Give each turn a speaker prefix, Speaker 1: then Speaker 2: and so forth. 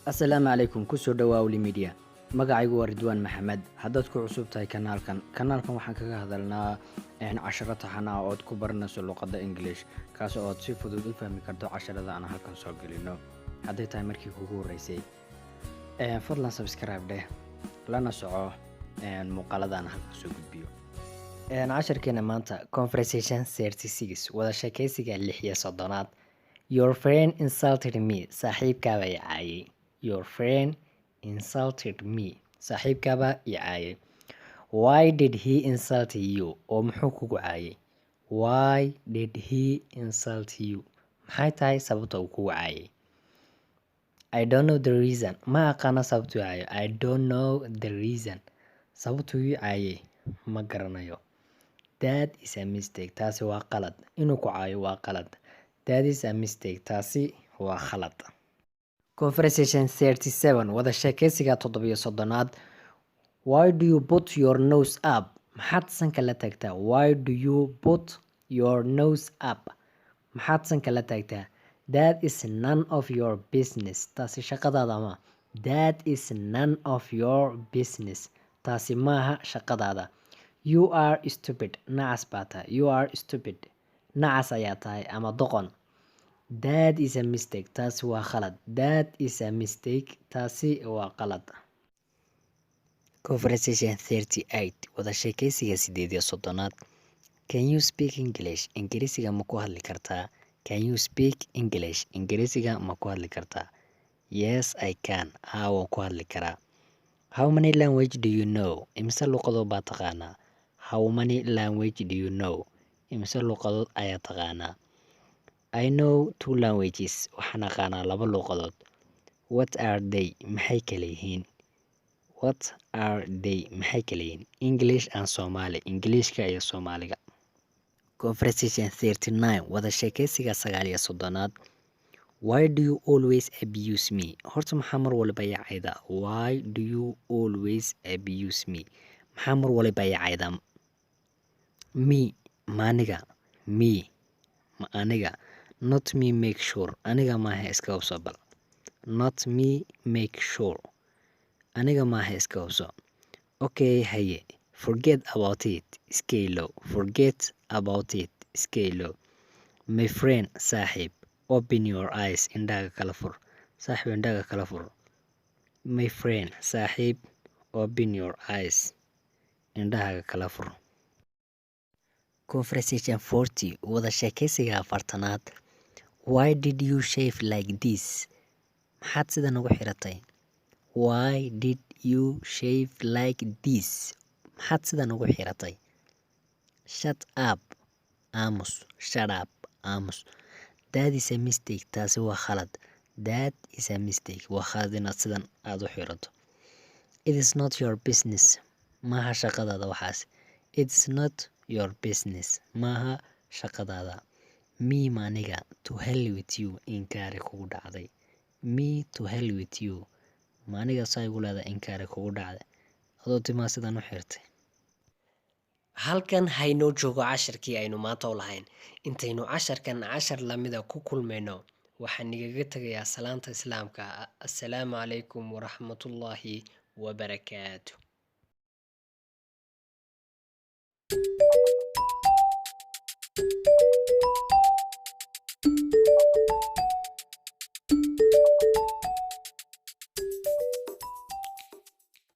Speaker 1: Asalaamu calaykum, kusoo dhawaa Wli Media. Magacaygu waa Ridwaan Maxamed. Haddaad ku cusub tahay kanaalkan, kanaalkan waxaan kaga hadalnaa casharo taxan ah ood ku baranayso luqadda English, kaas oo aad si fudud u fahmi karto casharada aan halkan soo gelino. Hadday tahay markii kugu horreysay, fadlan subscribe dheh, lana soco muuqaalada aan halkan soo gudbiyo. Casharkeena maanta, conversation 36, wada sheekaysiga 36aad. Your friend insulted me, saaxiibkaaba i caayay. Your friend insulted me, saaxiibkaaba i caayay. Why did he insult you? Oo muxuu kugu caayay? Why did he insult you? Maxay tahay sababta uu kugu caayay? I don't know the reason, ma aqaano sababtuu caayo. I don't know the reason, sababtuu ii caayay ma garanayo. That is a mistake, taasi waa qalad. Inuu ku caayo waa qalad. That is a mistake, taasi waa khalad. Conversation 37, wada sheekaysiga 37aad. Why do you put your nose up? Maxaad sanka la taagtaa? Why do you put your nose up? Maxaad sanka la taagtaa? That is none of your business, taasi shaqadaada ma. That is none of your business, taasi maaha shaqadaada. You are stupid, nacas baa tahay. You are stupid, nacas ayaa tahay ama doqon. That is a mistake, taasi waa khalad. That is a mistake, taasi waa qalad. Conversation 38, wada sheekaysiga 38aad. Can you speak English? Ingiriisiga ma ku hadli kartaa? Can you speak English? Ingiriisiga ma ku hadli kartaa? Yes, I can, haa, waan ku hadli karaa. How many language do you know? Imise luqadood baa taqaanaa? How many language do you know? Imise luqadood ayaa taqaanaa? I know two languages, waxaan aqaanaa laba luqadood. What are they? Maxay kala yihiin? What are they? Maxay kala yihiin? English and Somali, Ingiliishka iyo Soomaaliga. Conversation 39, wada sheekaysiga 39aad. Why do you always abuse me? Horta maxaa mar waliba i caydaa? Why do you always abuse me? Maxaa mar waliba i caydaa? Me? Ma aniga? Me? Ma aniga? Not me, make sure. Aniga maaha, iska hubso bal. Not me, make sure. Aniga maaha, iska hubso. Okay, haye. Forget about it, iska ilow. Forget about it, iska ilow. My friend, saaxiib, open your eyes, indhaha kala fur. Saaxiib, indhaha kala fur. My friend, saaxiib, open your eyes, indhaha kala fur. Conversation 40, wada sheekaysiga 40aad. Why did you shave like this? Maxaad sidan ugu xiratay? Why did you shave like this? Maxaad sidan ugu xiratay? Shut up, aamus. Shut up, aamus. That is a mistake, taasi waa khalad. That is a mistake, waa khalad inaad sidan aada u xirato. It is not your business, maaha shaqadaada waxaas. It is not your business, maaha shaqadaada. Me? Ma aniga? To hell with you, inkaari kugu dhacday. Me? To hell with you, ma aniga saa igu leedahay? Inkaari kugu dhacday adoo timaa sidan u xirtay. Halkan haynoo joogo casharkii aynu maanta u lahayn. Intaynu casharkan cashar lamida ku kulmayno, waxaan igaga tegayaa salaanta Islaamka. Assalaamu calaykum waraxmatullaahi wabarakaatu.